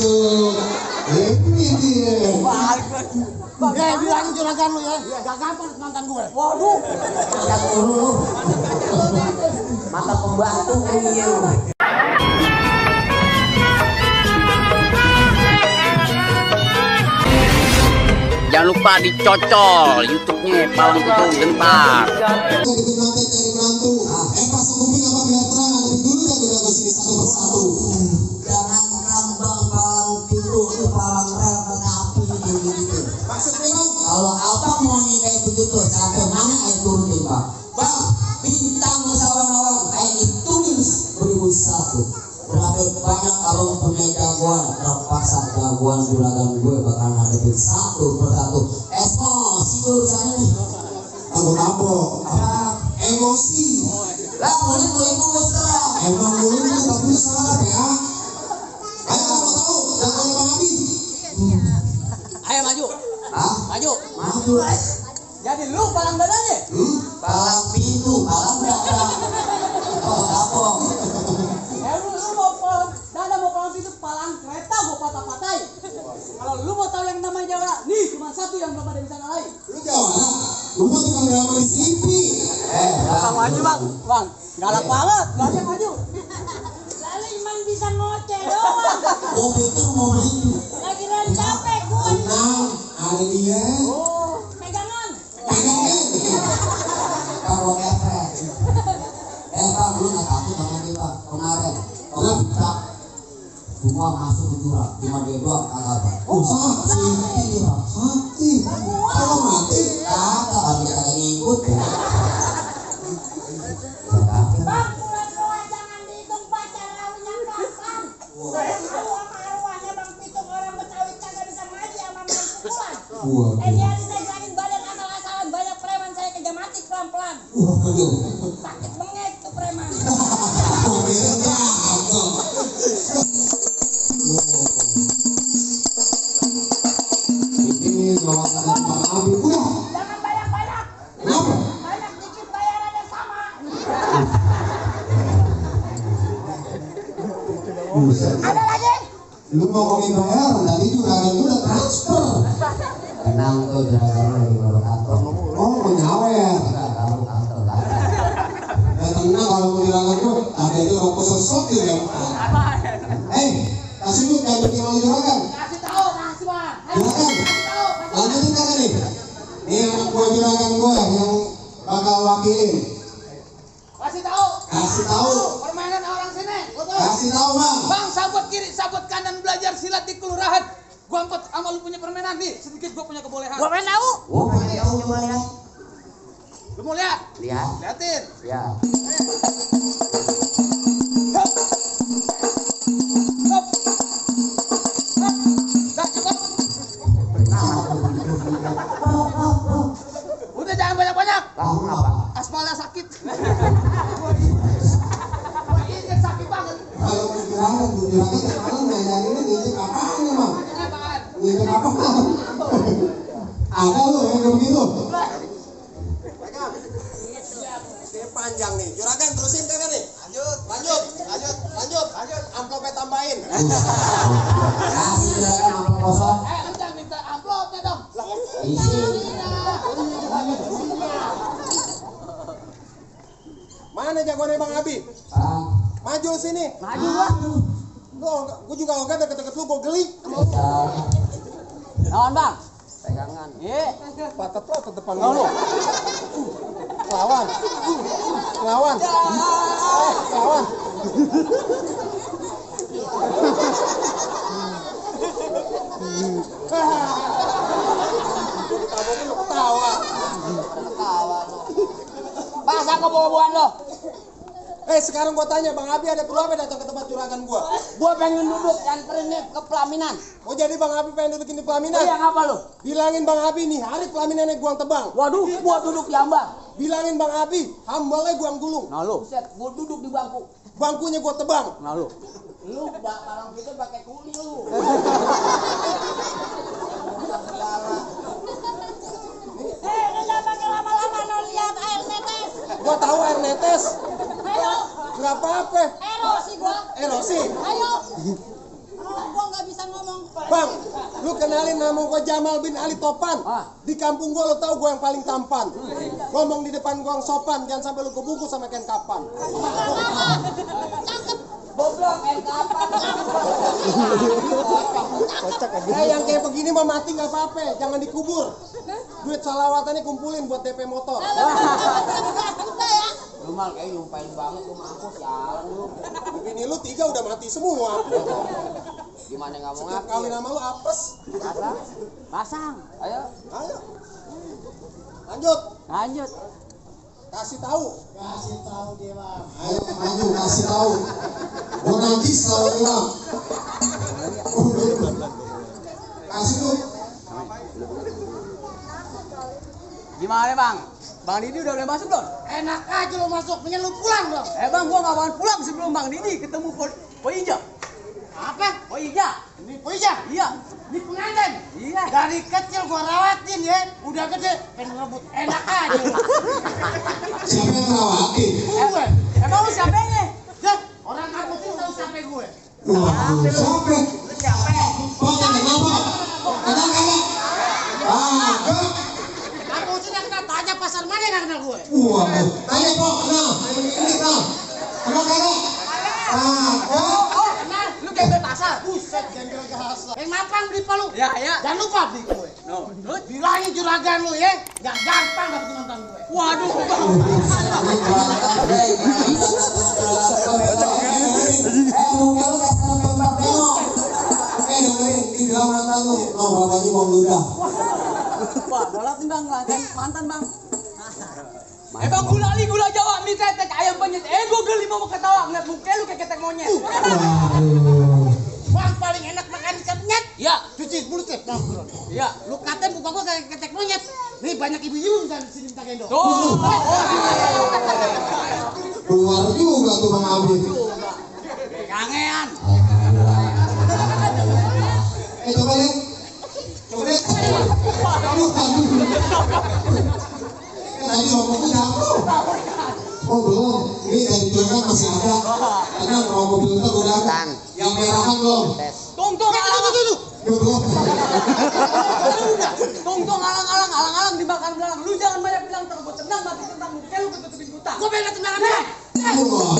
masuk. Ini dia. Ya, bilangin juragan lu ya. Ya, gak gampang mantan gue. Waduh. Yang dulu lu. Mata pembantu iya lu. Jangan lupa dicocol YouTube-nya Palang Pitung Gentar. Gitu nanti cari menantu. Pas kuping apa biar terang. Nanti dulu ya kita ke sini satu persatu. Jangan ngambang Palang Pitung itu palang rel karena api gitu. Maksudnya bang? Kalau abang mau kayak begitu sampai mana air turunin bang? Bang, bintang sawan-sawan air ditulis 1001. Berapa banyak abang punya jagoan, terpaksa jagoan juragan gue bakal hadapin satu persatu. Tidur sana nih. Tabok-tabok. Emosi. Lah, mulai serang. Emang mulai tapi salah ya. Ayo tahu, jangan Bang Abi. Ayo maju. Hah? Maju. Maju. Jadi lu palang dadanya? Palang pintu, palang dada. Tabok-tabok. Lu mau palang dada mau palang pintu palang kereta gua patah-patahin. Kalau lu mau tahu yang namanya Jawa, nih cuma satu yang belum ada bisa ngalahin. Lu Jawa. Lu mah tukang drama di TV. Bang maju bang. Bang, galak banget. Gak maju. Lalu Iman bisa ngoceh doang. Oh, itu mau main. Lagi capek gua. Tenang, ada dia. Pegangan. Kalau efek. Bang, lu nggak takut sama dia bang? Kemarin, kalau puncak semua masuk ke jurang, cuma dia doang kagak bang. Sakti. Sakti. Kalau mati. Kagak, habis kagak ngikut ya. Bang, pulang doa jangan dihitung pacar lalunya kapan. Arwah-arwahnya Bang Pitung orang Betawi kagak bisa ngaji sama main pukulan. Dia disegangin badan asal-asalan banyak preman saya kerja mati pelan-pelan. Waduh. Sakit bengek tuh preman. Ini jawaban Bang Abi. Jangan banyak-banyak. Kenapa? Banyak dikit bayarannya sama. Buset. Ada lagi? Lu mau ngomongin bayaran, tadi juragan lu udah transfer. Tenang tuh juragan lu lagi bawa kantor. Oh, mau nyawer. Kamu kantor lah. Ya tenang kalau mau juragan lu, ada itu orang pesan sotir ya. Kasih lu jangan bikin malu juragan. Kasih tahu, kasih bang. Juragan, lanjutin kakak nih. Ini anak gua juragan gua yang bakal wakilin. Kasih tahu. Kasih tahu. Permainan orang sini. Kasih tahu bang. Bang, sabut kiri, sabut kanan belajar silat di kelurahan. Gua angkut sama lu punya permainan nih. Sedikit gua punya kebolehan. Gua pengen tahu. Oh, pengen tahu coba lihat. Lu mau lihat? Lihat. Liatin. Ya. Hop. Hop. Hop. Dah cukup. Udah jangan banyak-banyak. Kamu apa? Aspalnya sakit. Ini sakit banget. Kalau mau juragan sekarang ngajarinnya ngintip apaan emang? Apaan? Ngintip apaan? Ada lu yang begitu? Ini panjang nih. Juragan terusin kagak nih? Lanjut. Amplopnya tambahin. Kasih juragan amplop kosong. Lu jangan minta amplopnya dong. Isi. Mana jagoannya Bang Abi? Bang. Maju sini. Maju gua. Gua juga ogah deket-deket lu, gua geli. Naon, Bang? Pegangan. Patet lo ke depan lu. Lawan. Tabokin lu ketawa. Bahasa kebobohan lo. Sekarang gua tanya Bang Abi ada perlu apa datang ke tempat juragan gua? Gua pengen duduk anterin nih ke pelaminan. Oh jadi Bang Abi pengen dudukin di pelaminan? Iya, ngapa lu? Bilangin Bang Abi nih hari pelaminannya gua yang tebang. Waduh, gua duduk di ambang. Bilangin Bang Abi hambalnya gua yang gulung. Nah lu, set, gua duduk di bangku. Bangkunya gua tebang. Nah lu. Lu palang gitu pakai kuli lu. Udah pakai lama-lama no lihat air netes. Gua tahu air netes. Ayo, Nggak apa-apa. erosi gua. Erosi. Ayo. Gua nggak nggak bisa ngomong. Bang, lu kenalin nama gua Jamal bin Ali Topan. Di kampung gua lu tahu gua yang paling tampan. Ngomong di depan gua yang sopan, jangan sampai lu kebungkus sama ikan kapan. Cakep. Goblok, kapan? Yang kayak begini mah mati nggak apa-apa, jangan dikubur. Duit salawatannya kumpulin buat DP motor. Juga ya. Lu mal kayak nyumpain banget lu mampus jalan lu. Bini lu 3 udah mati semua. Gimana nggak mau Setiap kali nama lu apes. Pasang. Ayo. Lanjut. Lanjut. Kasih tahu. Ayo maju kasih tahu. Gua nangis kalau hilang. Kasih tuh. Gimana bang? Bang Didi udah boleh masuk dong? Enak aja lo masuk, mending lu pulang dong. Bang, gua nggak bakalan pulang sebelum Bang Didi ketemu Poija. Apa? Poija. Ini Poija? Iya. Ini pengantin? Iya. Dari kecil gua rawatin ya, udah gede, pengen ngebut enak aja. Siapa yang ngelawatin? Gue, Emang lu siapa ini? ya orang kampung sini tahu siapa gue. Waduh, siapa? Lu siapa? Bang, kenapa? Kenapa? Ah, enggak. Kampung sini kita tanya pasar mana yang kenal gue. Waduh, tanya kok, kenal. Ini kenal. Kenal kagak? Ah, enggak. Kenal? Lu gembel pasar? Buset, gembel gasar. Yang mampang beli palu. Ya, ya. Jangan lupa beli gue. No. Lu Bilangin juragan lu ya, gak gampang dapetin mantan gue. waduh, Bang. Dengerin, dibilang mantan lu. Oh, bapaknya mau ludah. Wah, galak nih Bang, mantan Bang. Bang, gula Jawa, mie ketek, ayam penyet. Gua geli mau ketawa ngeliat muka lu kayak ketek monyet. Waduh. Bang paling enak makan ikan penyet. Iya. Cuci mulut ya, bang. Iya. Lu katain muka gua kayak ketek monyet. Nih banyak ibu-ibu di sini minta gendong. Tuh. Keluar juga tuh Bang Abi. Kangean. Coba lihat. Coba lihat. Aduh, aduh. Tadi rokoknya jatuh. Oh belum, ini dari belakang masih ada. Karena kalau mobil itu udah yang merahan belum. Tung alang. Belum. Tung alang dibakar belakang. Lu jangan banyak bilang terus gua tendang mati tentang muka lu ketutupin buta. Gua pengen tendangan dia. Wah,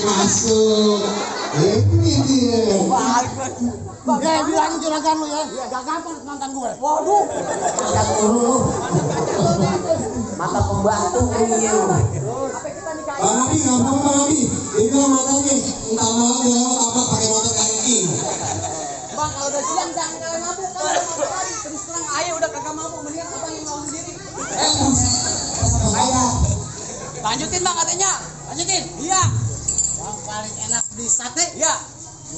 masuk. Ini dia. Kayak bilangin juragan lu ya, gak gampang mantan gue. Waduh. Yang dulu mata pembantu iya. Bang Abi, nggak apa-apa Bang Abi. Itu mantannya. Entar malam dia lewat apa pakai motor ranking. Bang, kalau udah siang jangan nyalain lampu kan udah mabuk lagi. Terus terang ayah udah kagak mabuk, mendingan abang yang mau sendiri. Lanjutin Bang katanya. Lanjutin. Iya. Yang paling enak di sate, Iya.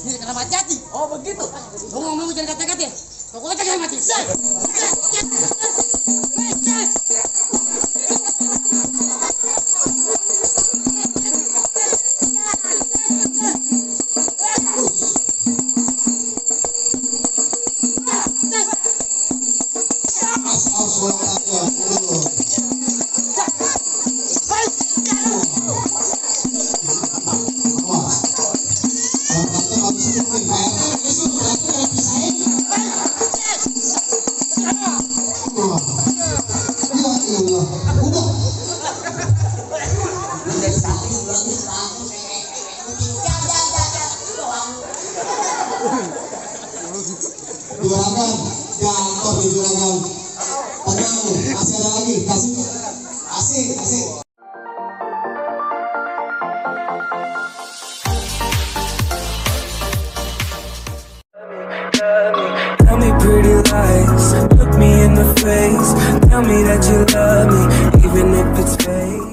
ini kenapa jati? Oh begitu. Lu ngomong jangan kata-kata ya. Pokoknya jangan mati. Juragan, jatuh di juragan. Tenang, masih ada lagi. Kasih. Asik. Tell me pretty lies, look me in the face. Tell me that you love me, even if it's fake.